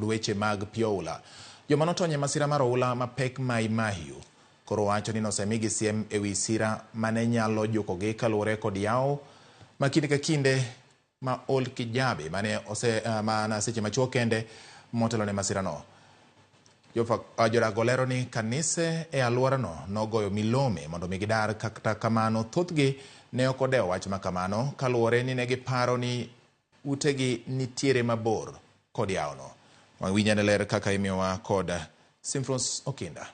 Weche mag pi oula. Joma notony e masira mar oula mapek Mai Mahiu koro wacho ni nosemigi siem e wi sira mane nyalo jukogi kaluwore kod yawo ma kinde ka kinde ma Ol Kijabe mane ose mana seche machuok kende motelo ne masirano. Jodak lero ni kanise e alworano nogoyo milome mondo mi gidar kata kamano thothgi ne ok odewo wach ma kamano kaluwore ni ne giparo ni utegi nitiere mabor kod yawono. Wawinj ane ler kaka imiyowa kod Simfros Okinda.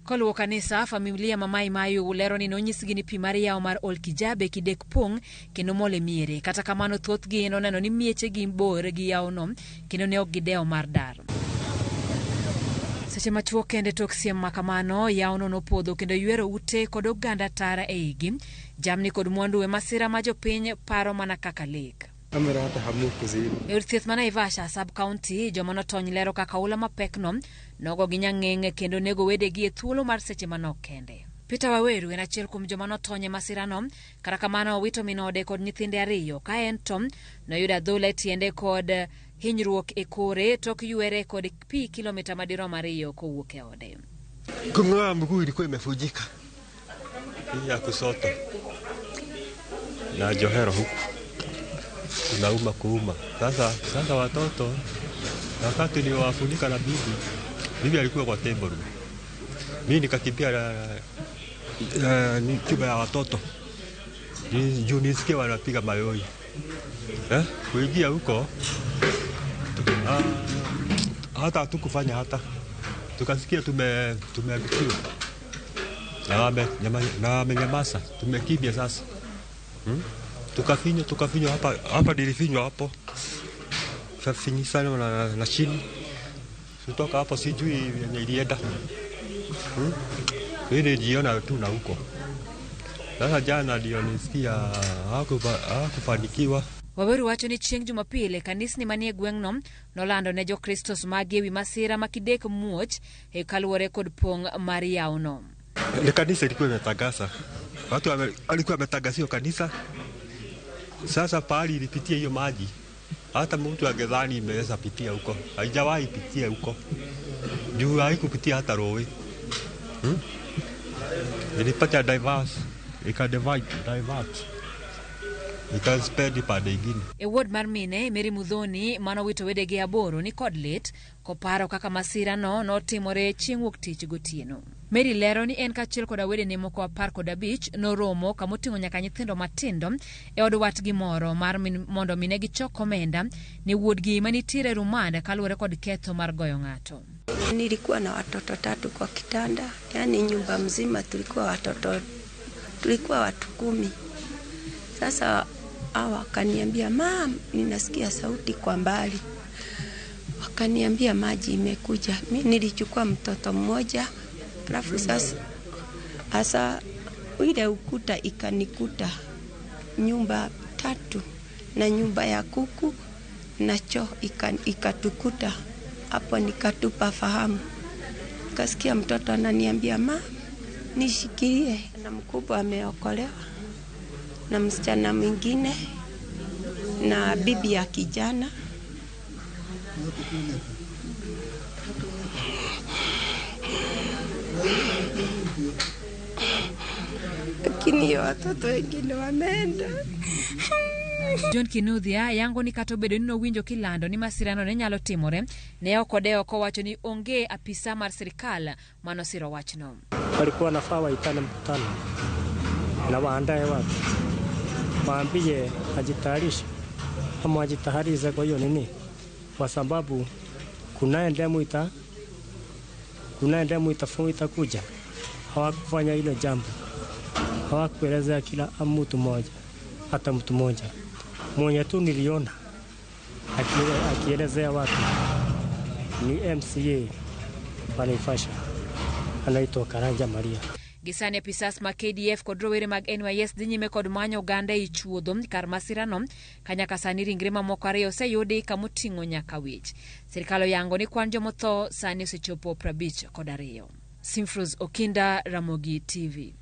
Koluwo kanisa, familia ma Mai Mahiu lero ni nonyisgi ni pi mar yawo mar Ol Kijabe kidek pong' kendo mol e miere. Kata kamano thothgi noneno ni miechegi bor gi yawono kendo ne ok gidewo mar dar. Seche machuok kende tok siem ma kamano, yawono nopodho kendo ywero ute kod oganda tara e igi. Jamni kod mwandu e masira ma jopiny paro mana kaka lek. E od thieth ma Naivasha sub county, joma notony lero kaka oula mapekno nogogi nyang'eng' kendo nego wedegi e thuolo mar seche manok kende. Peter Waweru en achiel kuom joma notony e masirano, kata kamano owito min ode kod nyithinde ariyo ka en to noyudo adhola e tiende kod hinyruok e kore tok ywere kod pi kilomita madirom ariyo kowuok e ode. Kung'oa mguu ilikuwa imevunjika hii ya kushoto na johero huku unauma kuuma. Sasa watoto wakati niliwafunika na bibi, bibi alikuwa kwa table, mimi nikakimbia chumba ya watoto juu nisikie wanapiga mayoi kuingia huko hata hatukufanya hata tukasikia tumeangukiwa na wamenyamaza, tumekimbia sasa. Tukafinywa hapa hapa, nilifinywa hapo finyi sana na chini kutoka hapo, sijui yenye ilienda. Mimi nilijiona tu na huko. Sasa jana ndio nisikia hakufanikiwa. Waweru wacho ni chieng' Jumapil kanisni manie gweng'no nolando ne jokristos mage ewi masira ma kidek muoch e kaluwore kod pong' mar yawono. Ni kanisa ilikuwa imetangaza, watu walikuwa wametangazia kanisa. Sasa pahali ilipitia hiyo maji, hata mtu angedhani imeweza pitia huko, haijawahi pitia huko juu haikupitia hata rowe. Ilipata diverse, ika divide, divert, ika spread pande ingine. E ward mar mine Mary Muthoni manowito wedegi aboro ni kod lit koparo kaka masirano notimore chieng' wuok tich gotieno. Mary lero ni en kaachiel koda wedene moko 15 noromo kamoting'o nyaka nyithindo matindo e od watgi moro mar mondo mine gichok omenda ne wuodgi manitiere rumand kaluwore kod ketho mar goyo ng'ato. Nilikuwa na watoto tatu kwa kitanda, yani nyumba mzima tulikuwa watoto, tulikuwa watu 10. Sasa hawa wakaniambia, mam, ninasikia sauti kwa mbali. Wakaniambia maji imekuja. Mi nilichukua mtoto mmoja, alafu sasa asa ile ukuta ikanikuta nyumba tatu na nyumba ya kuku na choo ikatukuta. Hapo nikatupa fahamu. Nikasikia mtoto ananiambia, ma, nishikilie. Na mkubwa ameokolewa na msichana mwingine na bibi ya kijana. Lakini watoto wengine wameenda. John Kinuthia yango ni kata obedo ni nowinjo kilando ni masirano ne nyalo timore, ne ok odewo kowacho ni onge apisa mar sirikal manosiro wachno. Walikuwa nafaa waitane mkutano na waandae watu, waambie ajitayarishe ama ajitayarishe kwa hiyo nini, kwa sababu kunaye ndemu itakuja. Hawakufanya hilo jambo, hawakuelezea kila mtu mmoja, hata mtu mmoja mwenye tu niliona akielezea watu ni MCA wa Naivasha anaitwa Karanja Maria. Gisani apisas ma KDF kod rowere mag NYS dhi nyime kod manyo oganda ei chuodho kar masirano ka nyaka sani ringre mamoko ariyo oseyudi kamoting'o nyaka wich. Sirikal oyango ni kwan jomotho sani osechopo 52. Simfrose Okinda, Ramogi TV.